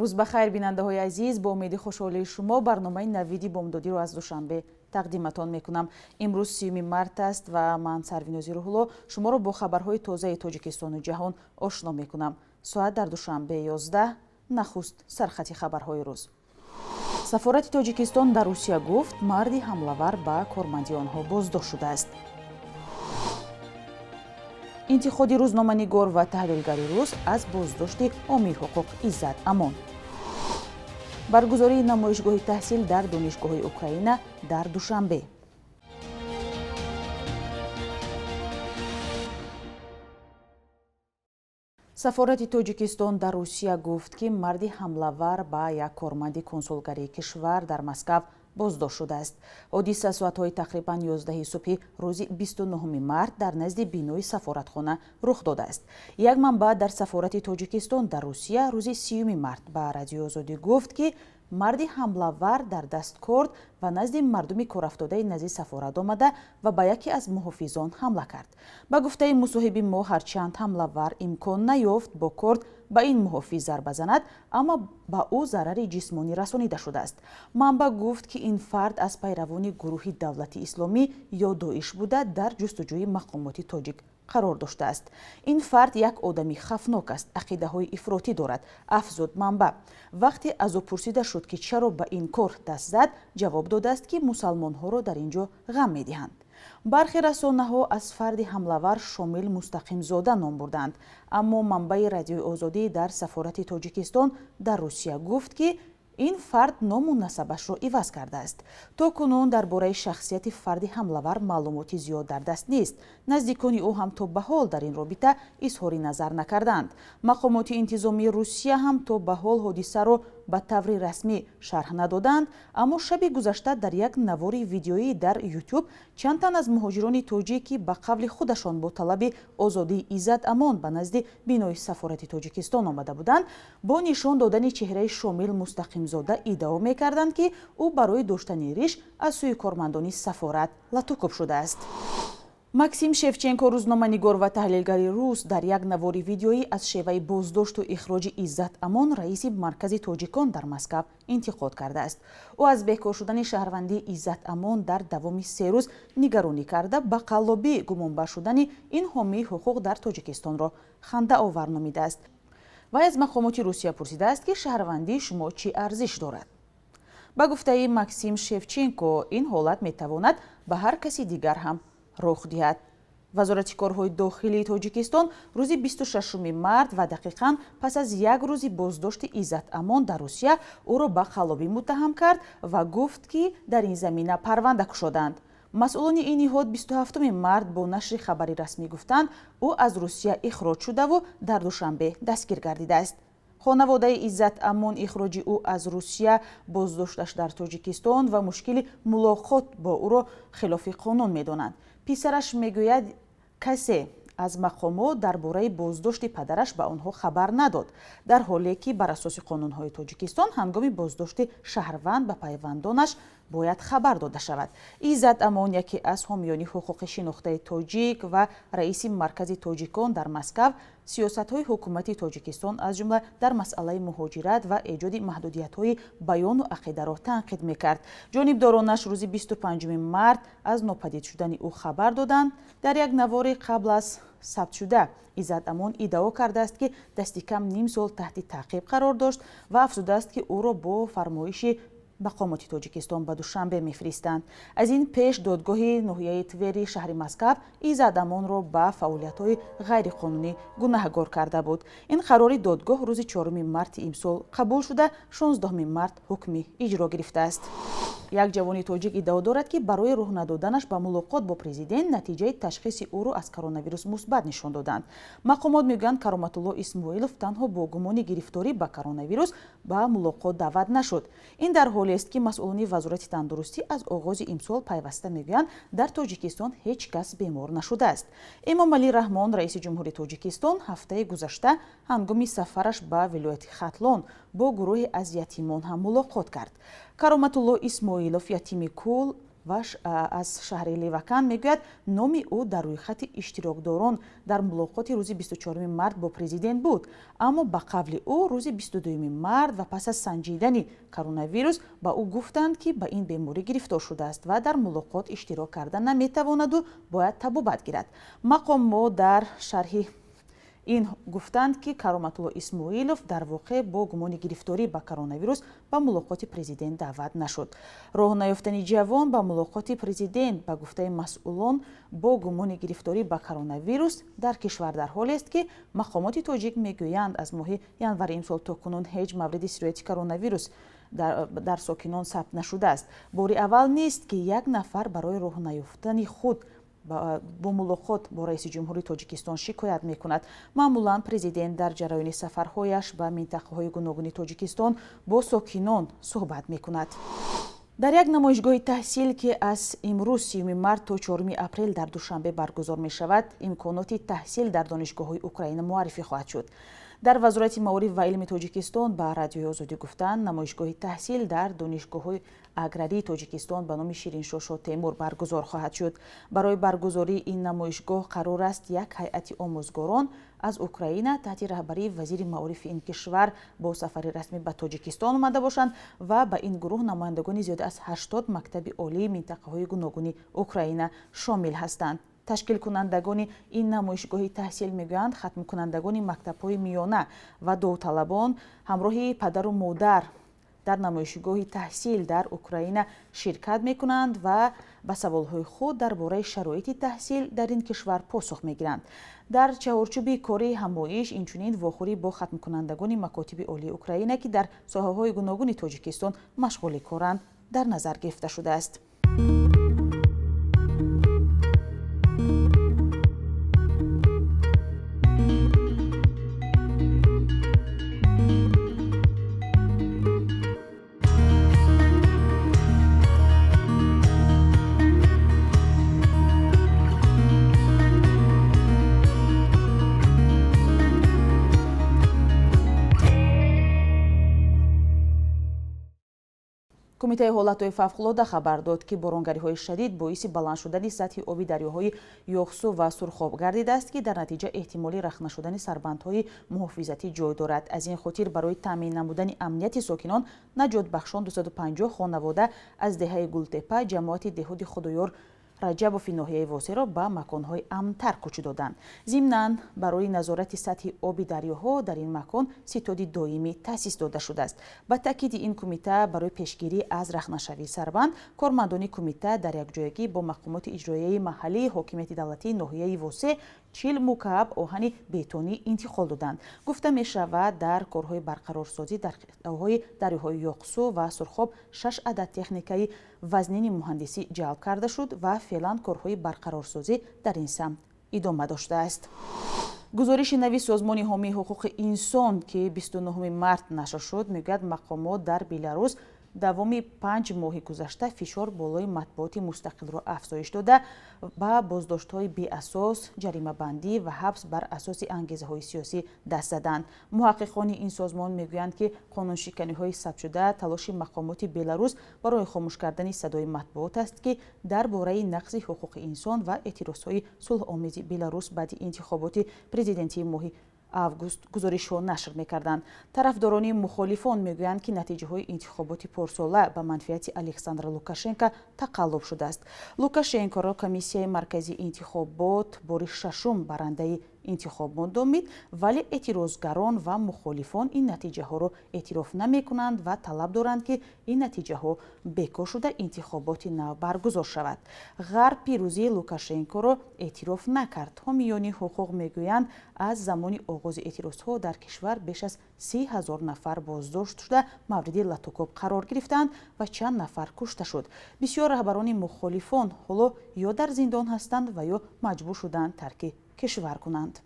Рӯз ба хайр, бинандаҳои азиз. Бо умеди хушҳолии шумо барномаи Навиди бомдодиро аз Душанбе тақдиматон мекунам. Имрӯз 30 март аст ва ман, Сарвинози Рӯҳулло, шуморо бо хабарҳои тозаи Тоҷикистону ҷаҳон ошно мекунам. Соат дар Душанбе 11. Нахуст сархати хабарҳои рӯз. Сафорати Тоҷикистон дар Русия гуфт, марди ҳамлавар ба корманди онҳо боздошт шудааст. Интиқоди рӯзноманигор ва таҳлилгари рус аз боздошти ҳомии ҳуқуқ Иззат Амон. Баргузории намоишгоҳи таҳсил дар донишгоҳҳои Украина дар Душанбе. Сафорати Тоҷикистон дар Русия гуфт, ки марди ҳамлавар ба як корманди консулгарии кишвар дар Москав боздошт шудааст. Ҳодиса соатҳои тақрибан 11 субҳи рӯзи 29 март дар назди бинои сафоратхона рух додааст. Як манбаъ дар сафорати Тоҷикистон дар Русия рӯзи 30 март ба Радиои Озодӣ гуфт, ки марди ҳамлавар дар даст корд ва назди мардуми корафтодаи назди сафорат омада ва ба яке аз муҳофизон ҳамла кард. Ба гуфтаи мусоҳиби мо, ҳарчанд ҳамлавар имкон наёфт бо корд ба ин муҳофиз зарба занад, аммо ба ӯ зарари ҷисмонӣ расонида шудааст. Манбаъ гуфт, ки ин фард аз пайравони гурӯҳи Давлати Исломӣ ё Доиш буда, дар ҷустуҷӯи мақомоти тоҷик қарор доштааст. «Ин фард як одами хавфнок аст, ақидаҳои ифротӣ дорад», афзуд манбаъ. Вақте аз ӯ пурсида шуд, ки чаро ба ин кор даст зад, ҷавоб додааст, ки мусалмонҳоро дар ин ҷо ғам медиҳанд. Бархе расонаҳо аз фарди ҳамлавар Шомил Мустақимзода ном бурданд, аммо манбаи Радиои Озодӣ дар сафорати Тоҷикистон дар Русия гуфт, ки ин фард ному насабашро иваз кардааст. То кунун дар бораи шахсияти фарди ҳамлавар маълумоти зиёд дар даст нест. Наздикони ӯ ҳам то ба ҳол дар ин робита изҳори назар накарданд. Мақомоти интизомии Русия ҳам то ба ҳол ҳодисаро ба таври расмӣ шарҳ надоданд, аммо шаби гузашта дар як навори видеоӣ дар Ютуб чанд тан аз муҳоҷирони тоҷик, ки ба қавли худашон бо талаби озодии Иззат Амон ба назди бинои сафорати Тоҷикистон омада буданд, бо нишон додани чеҳраи Шомил Мустақимзода иддао мекарданд, ки ӯ барои доштани риш аз сӯи кормандони сафорат латукуб шудааст. Максим Шевченко, рӯзноманигор ва таҳлилгари рус, дар як навори видеоӣ аз шеваи боздошту ихроҷи Иззат Амон, раиси Маркази тоҷикон дар Москав, интиқод кардааст. Ӯ аз бекор шудани шаҳрвандии Иззат Амон дар давоми 3 рӯз нигаронӣ карда, ба қаллобӣ гумонбар шудани ин ҳомии ҳуқуқ дар Тоҷикистонро хандаовар номидааст. Вай аз мақомоти Русия пурсидааст, ки шаҳрвандии шумо чӣ арзиш дорад? Ба гуфтаи Максим Шевченко, ин ҳолат метавонад ба ҳар каси дигар ҳам рух диҳад. Вазорати корҳои дохилии Тоҷикистон рӯзи 26 март ва дақиқан пас аз як рӯзи боздошти Иззат Амон дар Русия ӯро ба қаллобӣ муттаҳам кард ва гуфт, ки дар ин замина парванда кушоданд. Масъулони ин ниҳод 27 март бо нашри хабари расмӣ гуфтанд, ӯ аз Русия ихроҷ шудаву дар Душанбе дастгир гардидааст. Хонаводаи Иззат Амон ихроҷи ӯ аз Русия, боздошташ дар Тоҷикистон ва мушкили мулоқот бо ӯро хилофи қонун медонанд. Писараш мегӯяд, касе аз мақомот дар бораи боздошти падараш ба онҳо хабар надод, дар ҳоле ки бар асоси қонунҳои Тоҷикистон ҳангоми боздошти шаҳрванд ба пайвандонаш бояд хабар дода шавад. Иззат Амон, яке аз ҳомиёни ҳуқуқи шинохтаи тоҷик ва раиси Маркази тоҷикон дар Москав, сиёсатҳои ҳукумати Тоҷикистон, аз ҷумла дар масъалаи муҳоҷират ва эҷоди маҳдудиятҳои баёну ақидаро танқид мекард. Ҷонибдоронаш рӯзи 25 март аз нопадид шудани ӯ хабар доданд. Дар як навори қабл аз сабтшуда Иззат Амон иддао кардааст, ки дасти кам ним сол таҳти таъқиб қарор дошт ва афзудааст, ки ӯро бо фармоиши мақомоти Тоҷикистон ба Душанбе мефиристанд. Аз ин пеш додгоҳи ноҳияи Твери шаҳри Москав Иззат Амонро ба фаъолиятҳои ғайриқонунӣ гунаҳгор карда буд. Ин қарори додгоҳ рӯзи 4 марти имсол қабул шуда, 16 март ҳукми иҷро гирифтааст. Як ҷавони тоҷик иддао дорад, ки барои роҳ надоданаш ба мулоқот бо президент натиҷаи ташхиси ӯро аз коронавирус мусбат нишон доданд. Мақомот мегӯянд, Кароматулло Исмоилов танҳо бо гумони гирифторӣ ба коронавирус ба мулоқот даъват нашуд. Ин дар ҳолест, ки масъулони Вазорати тандурустӣ аз оғози имсол пайваста мегӯянд, дар Тоҷикистон ҳеҷ кас бемор нашудааст. Эмомалӣ Раҳмон, раиси ҷумҳури Тоҷикистон, ҳафтаи гузашта ҳангоми сафараш ба вилояти Хатлон бо гурӯҳе аз ятимон ҳам мулоқот кард. Кароматулло Исмоилов ятими кул ва аз шаҳри Левакан мегӯяд, номи ӯ дар рӯйхати иштирокдорон дар мулоқоти рӯзи 24 март бо президент буд. Аммо ба қавли ӯ, рӯзи 22 март ва пас аз санҷидани коронавирус ба ӯ гуфтанд, ки ба ин беморӣ гирифтор шудааст ва дар мулоқот иштирок карда наметавонаду бояд табобат гирад. Мақомот дар шарҳи ин гуфтанд, ки Кароматулло Исмоилов дар воқеъ бо гумони гирифторӣ ба коронавирус ба мулоқоти президент даъват нашуд. Роҳ наёфтани ҷавон ба мулоқоти президент, ба гуфтаи масъулон, бо гумони гирифторӣ ба коронавирус дар кишвар дар ҳолест, ки мақомоти тоҷик мегӯянд, аз моҳи январи имсол то кунун ҳеҷ мавриди сирояти коронавирус дар сокинон сабт нашудааст. Бори аввал нест, ки як нафар барои роҳ наёфтани худ бо мулоқот бо раиси ҷумҳури Тоҷикистон шикоят мекунад. Маъмулан президент дар ҷараёни сафарҳояш ба минтақаҳои гуногуни Тоҷикистон бо сокинон суҳбат мекунад. Дар як намоишгоҳи таҳсил, ки аз имрӯз 30 март то 4 апрел дар Душанбе баргузор мешавад, имконоти таҳсил дар донишгоҳҳои Украина муаррифӣ хоҳад шуд. Дар Вазорати маориф ва илми Тоҷикистон ба Радиои Озодӣ гуфтанд, намоишгоҳи таҳсил дар донишгоҳҳои аграрии Тоҷикистон ба номи Шириншоҳ Шотемур баргузор хоҳад шуд. Барои баргузории ин намоишгоҳ қарор аст як ҳайати омӯзгорон аз Украина таҳти раҳбарии вазири маорифи ин кишвар бо сафари расмӣ ба Тоҷикистон омада бошанд ва ба ин гурӯҳ намояндагони зиёда аз 80 мактаби олии минтақаҳои гуногуни Украина шомил ҳастанд. Ташкилкунандагони ин намоишгоҳи таҳсил мегӯянд, хатмкунандагони мактабҳои миёна ва довталабон ҳамроҳи падару модар дар намоишгоҳи таҳсил дар Украина ширкат мекунанд ва ба саволҳои худ дар бораи шароити таҳсил дар ин кишвар посух мегиранд. Дар чаҳорчӯби кори ҳамоиш инчунин вохӯрӣ бо хатмкунандагони макотиби олии Украина, ки дар соҳаҳои гуногуни Тоҷикистон машғули коранд, дар назар гирифта шудааст. Кумитаи ҳолатҳои фавқулода хабар дод, ки боронгариҳои шадид боиси баланд шудани сатҳи оби дарёҳои Ёхсу ва Сурхоб гардидааст, ки дар натиҷа эҳтимоли рахна шудани сарбандҳои муҳофизатӣ ҷой дорад. Аз ин хотир барои таъмин намудани амнияти сокинон наҷотбахшон 250 хонавода аз деҳаи Гултепа, ҷамоати деҳоти Худоёр Раҷабови ноҳияи Восеро ба маконҳои амнтар кӯч доданд. Зимнан барои назорати сатҳи оби дарёҳо дар ин макон ситоди доимӣ таъсис дода шудааст. Ба таъкиди ин кумита, барои пешгирӣ аз рахнашавии сарбанд кормандони кумита дар якҷоягӣ бо мақомоти иҷроияи маҳаллии ҳокимияти давлатии ноҳияи Восе 40 мукааб оҳани бетонӣ интиқол доданд. Гуфта мешавад, дар корҳои барқарорсозӣ дар қитъаҳои дарёҳои Ёқсу ва Сурхоб 6 адад техникаи вазнини муҳандисӣ ҷалб карда шуд ва феълан корҳои барқарорсозӣ дар ин самт идома доштааст. Гузориши нави Созмони ҳомии ҳуқуқи инсон, ки 29 март нашр шуд, мегӯяд, мақомот дар Беларус давоми 5 моҳи гузашта фишор болои матбуоти мустақилро афзоиш дода, ба боздоштҳои беасос, ҷаримабандӣ ва ҳабс бар асоси ангезаҳои сиёсӣ даст заданд. Муҳаққиқони ин созмон мегӯянд, ки қонуншиканиҳои сабтшуда талоши мақомоти Беларус барои хомӯш кардани садои матбуот аст, ки дар бораи нақзи ҳуқуқи инсон ва эътирозҳои сулҳомези Беларус баъди интихоботи президентии моҳи август гузоришҳо нашр мекарданд. Тарафдорони мухолифон мегӯянд, ки натиҷаҳои интихоботи порсола ба манфиати Александр Лукашенко тақаллуб шудааст. Лукашенкоро Комиссияи марказии интихобот бори шашум барандаи интихоб мудомид, вале эътирозгарон ва мухолифон ин натиҷаҳоро эътироф намекунанд ва талаб доранд, ки ин натиҷаҳо бекор шуда, интихоботи нав баргузор шавад. Ғарб пирӯзии Лукашенкоро эътироф накард. Ҳомиёни ҳуқуқ мегӯянд, аз замони оғози эътирозҳо дар кишвар беш аз 30 000 нафар боздошт шуда, мавриди латукӯб қарор гирифтанд ва чанд нафар кушта шуд. Бисёр раҳбарони мухолифон ҳоло ё дар зиндон ҳастанд ва ё маҷбур шуданд тарки кишвар кунанд.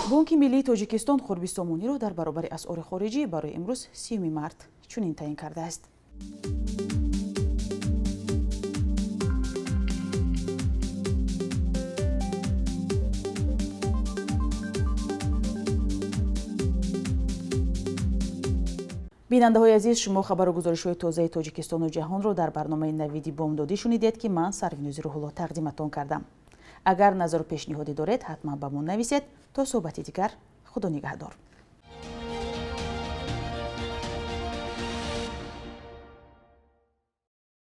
Бонки миллии Тоҷикистон қурби сомониро дар баробари асъори хориҷӣ барои имрӯз 30 март чунин таъин кардааст. Бинандаҳои азиз, шумо хабару гузоришҳои тозаи Тоҷикистону ҷаҳонро дар барномаи «Навиди бомдодӣ» шунидед, ки ман, Сарвинози Рӯҳулло, тақдиматон кардам. Агар назару пешниҳодӣ доред, ҳатман ба мо нависед. То суҳбати дигар, Худо нигаҳдор.